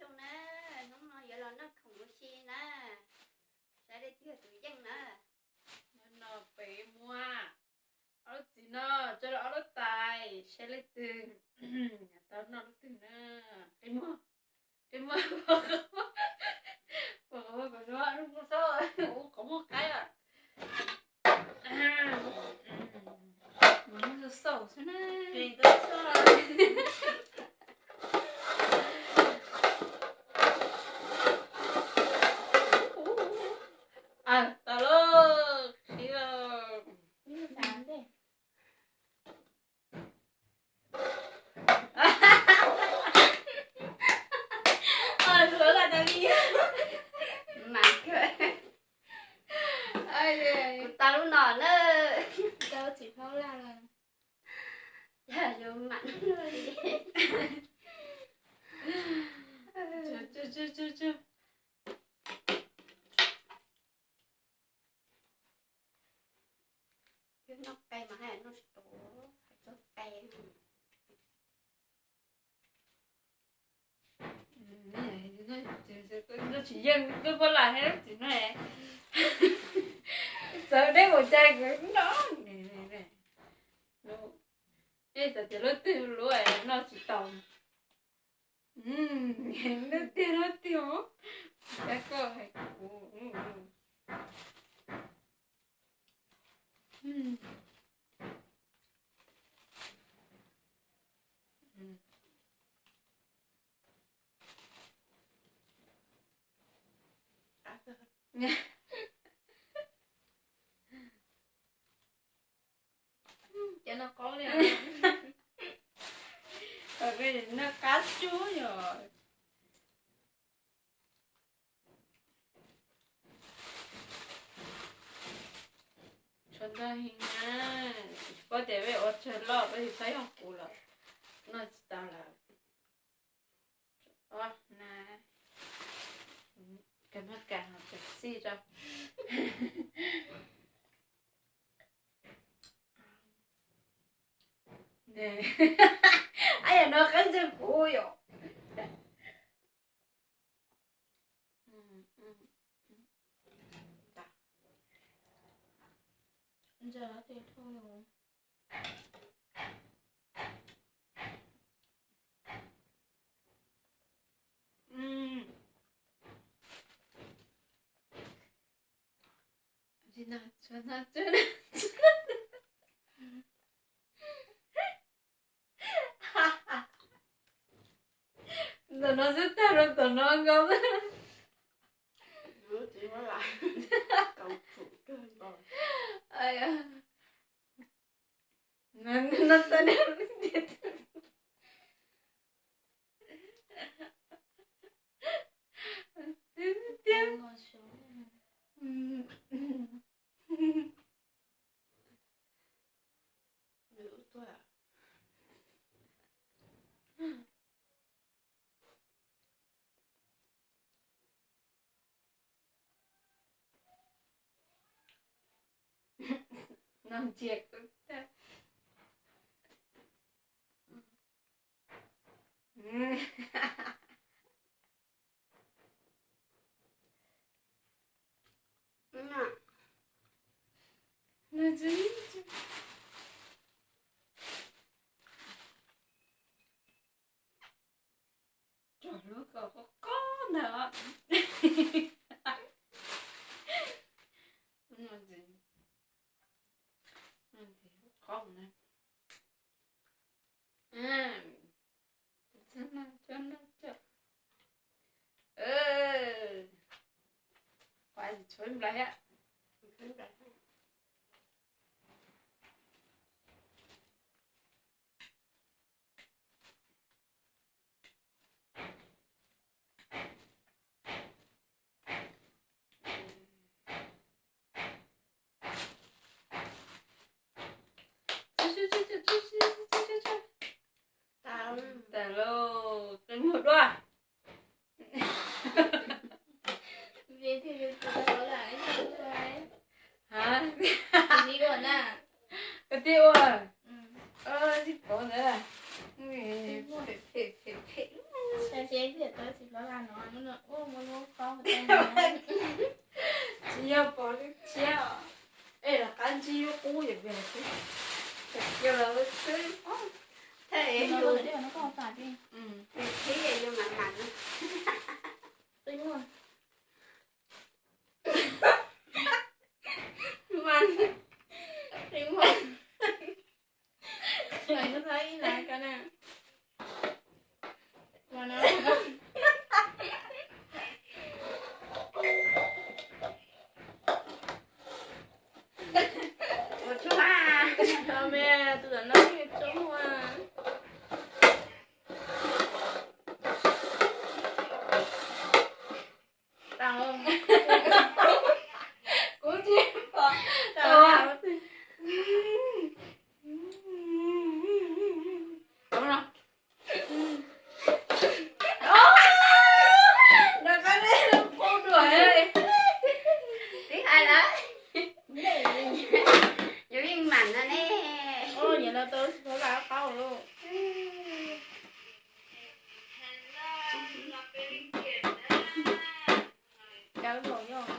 Zoo na, hnub no yuav los noj khoom ua si na, saib leej twg yog tus yeej na. Hnub no peb muab ob lub txiv no tso rau ob lub tais, saib leej twg tau noj lub twg na. Qi muag, qi muag, qhov muag, qhov muag, qhov muag qaib os. Mus xauj xauj xwb na. Tau lauj, qhib lauj. Mas kawg. Kuv tau lub no na. Tau txiv Hmoob Laj lawm. Yog yuav mam li. Noj qe mas hais noj tsis tau, hais txog qe. Noj tsis yeej, twb pab lam hais lub txiv no, txawv deb mus cas kuv noj. Nej xav tias lub twg luaj noj tsis tau. Lub tiag lub tiag, cas koj hais kuv. Cov no qaub li. Noj qab tsuag yog. Tshuav ntau heev na, tsis paub tias peb ua tsawg loj, tab sis xav yog kuv los noj tsis tau lawm. Ob na, kawg maj kas ho txawm txij rau. Ab, yam no qab ntseg kuv yom. Ntawm no xwb tag rau tom no nkaus. No tag tiag. No ntsia kuv tag. Tso lub kaus qoj qoj ntag. Qaub na. Tshuav ib nplais thiab. Tas lauj, qe muag dua. Koj tib ua, tib pov ntawd. Tsis yog pom lub tshiab os. Es lawv qab ntsib lub qub yam yam xwb. Thib yus mam mam no. Kuv tsis pom. Rov qab ne, qub dua. Twb hais lawm, yus yeej mam no ne. Nyiam no tau tsis tau laj qab lauj. Tau, tau li os.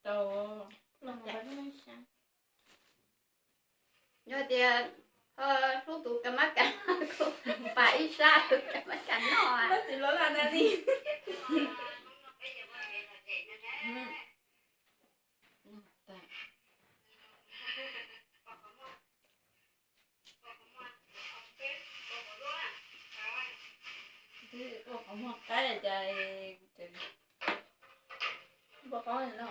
Tau. Yog tias ho hlub tus kav mab kas, kuv pam ib sab tus kav mab kas noj. Tsis lov laj na li. Ua qhov muag qaib cas, ua qhov no.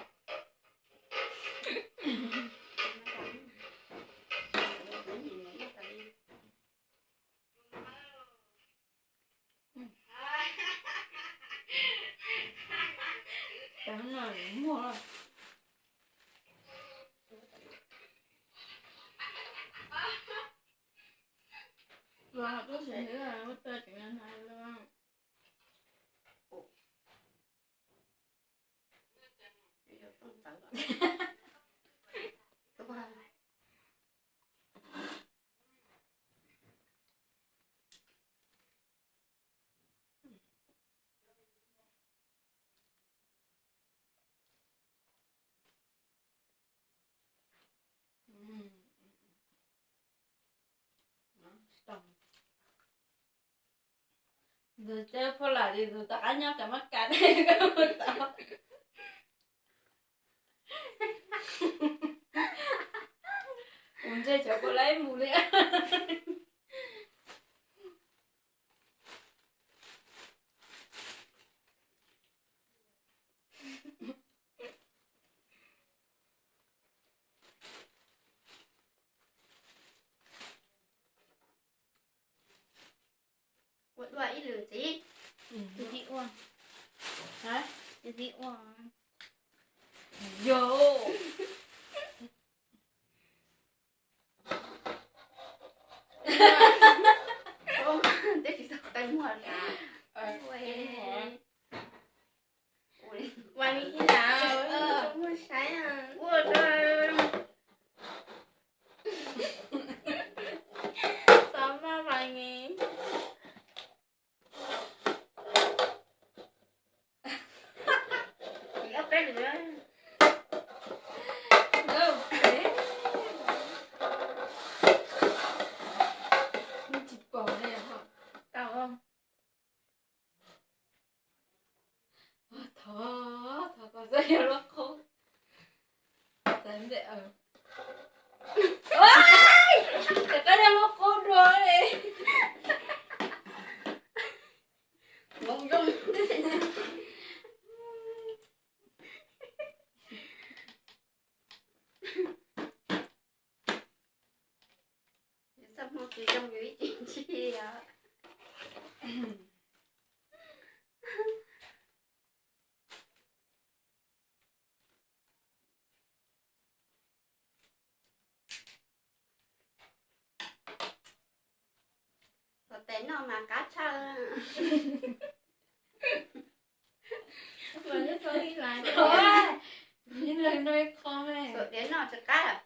Tus teb phuaj lam li tus tom qab nyob kav mab kas. Kuv ntse cov kuv laib mus li. Ua dua ib lwm txiv. Txiv ua. Txiv ua. Yog. Twb tsis tau qe muag na. Ua li ib na, muag saib. Xav maj mas ne. Tsis pom li. Tau. Thov, thov kom txawj yog lub qub. Txawm ntawm, rov qab yog lub qub dua li. Hmoov zoo. Yus txoj hmoo tsis zoo yus ib ce ntsig os. Ua tes noj mas qab tshaj. Ib leeg noj ib qho me. Diav noj tsis qab.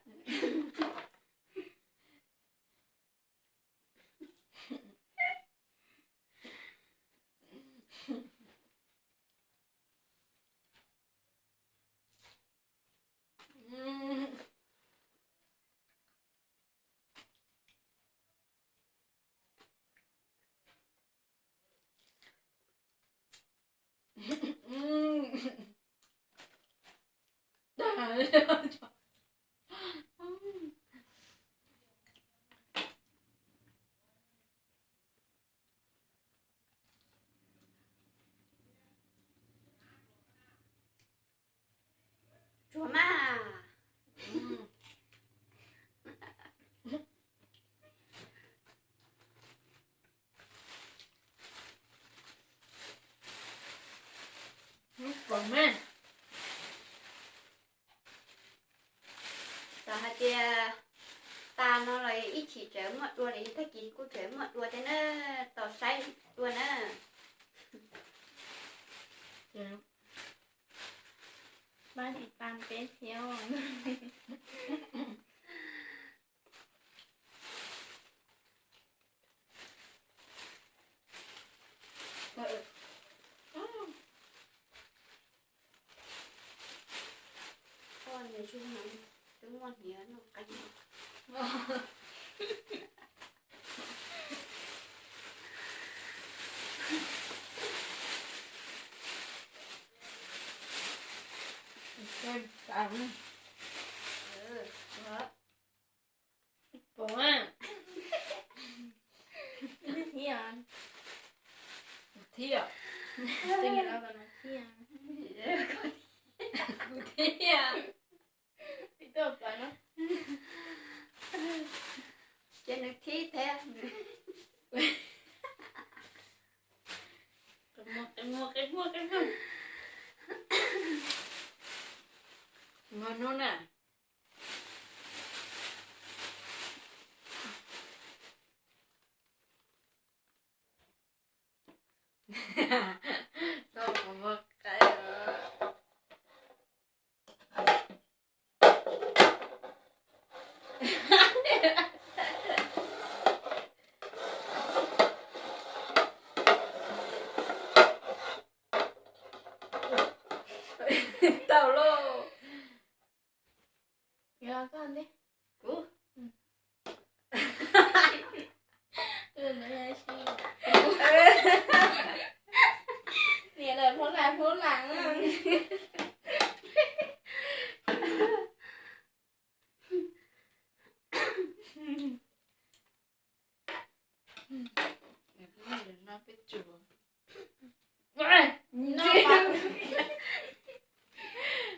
Tsuag mas. Mus pom mas. Txawm hais tias tas no los ib chim tseem muaj dua li, tag kis kuj tseem muaj dua thiab na, tos saib dua na. Pab tis pas peb thiab. Ua nws tsis hnav, twb muaj hniav noj qeeb. Pom a. Thiab. Thiab. Kuv thiab. Ces nws thiab thiab. Qe muag, qe muag, qe muag, qe muag. Muag hnub na. Tau qhov muag qaib. Tau lauj. Kuv. Niam lawm hlob lam hlob lam.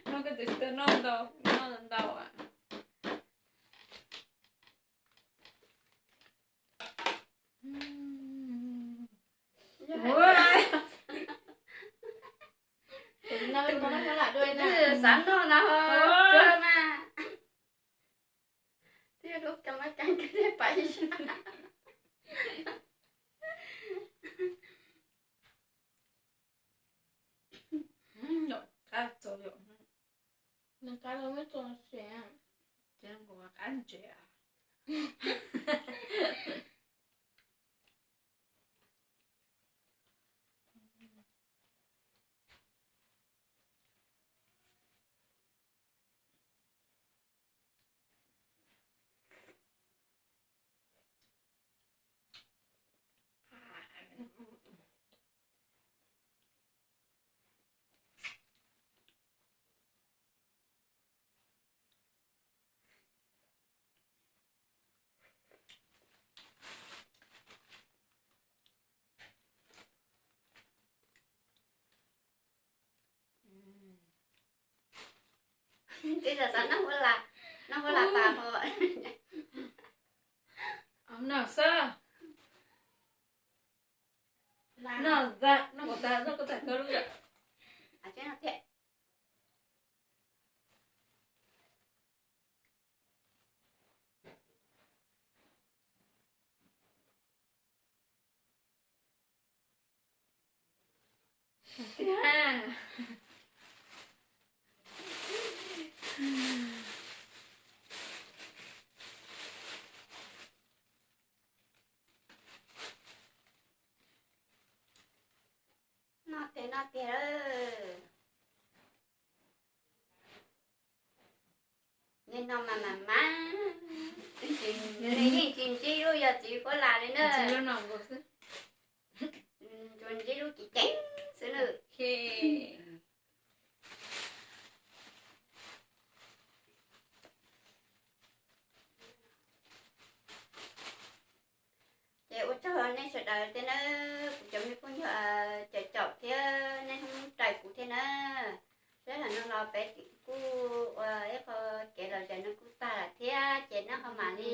No koj tsis tau noj ntau, noj ntau a. Xav noj na ho, tsuag mas. Twb yog lub kas mab kas kab thiaj pais. Nws qab los muab txog siav. Ces nws qab ntses. Twb xav xav noj ua las, noj ua las pas ho. Noj xwb. Noj tas, noj kom tas, noj kom tas koj lub yom. Tiag, nim no mas mas mas, nws yeej tsis ntsib lub yog txiv huab lam li na, tsuas ntsib lub ceev ceev xwb na. Ces ua tsaug nej sawv daws thiab na, kuv cov me phooj ywg caum caum thiab nej hlub rais kuv thiab na. Sij hawm no los peb kuj ua ib qho kev lom zem no kuj tag lawm thiab, ces nej ho mam li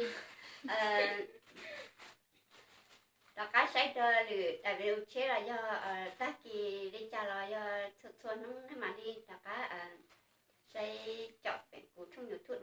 rov qab saib dua lwm daim video tshiab los yog tag kis li cas los yog txhua txhua hnub nej mam li rov qab saib caum kuv tshooj YouTube.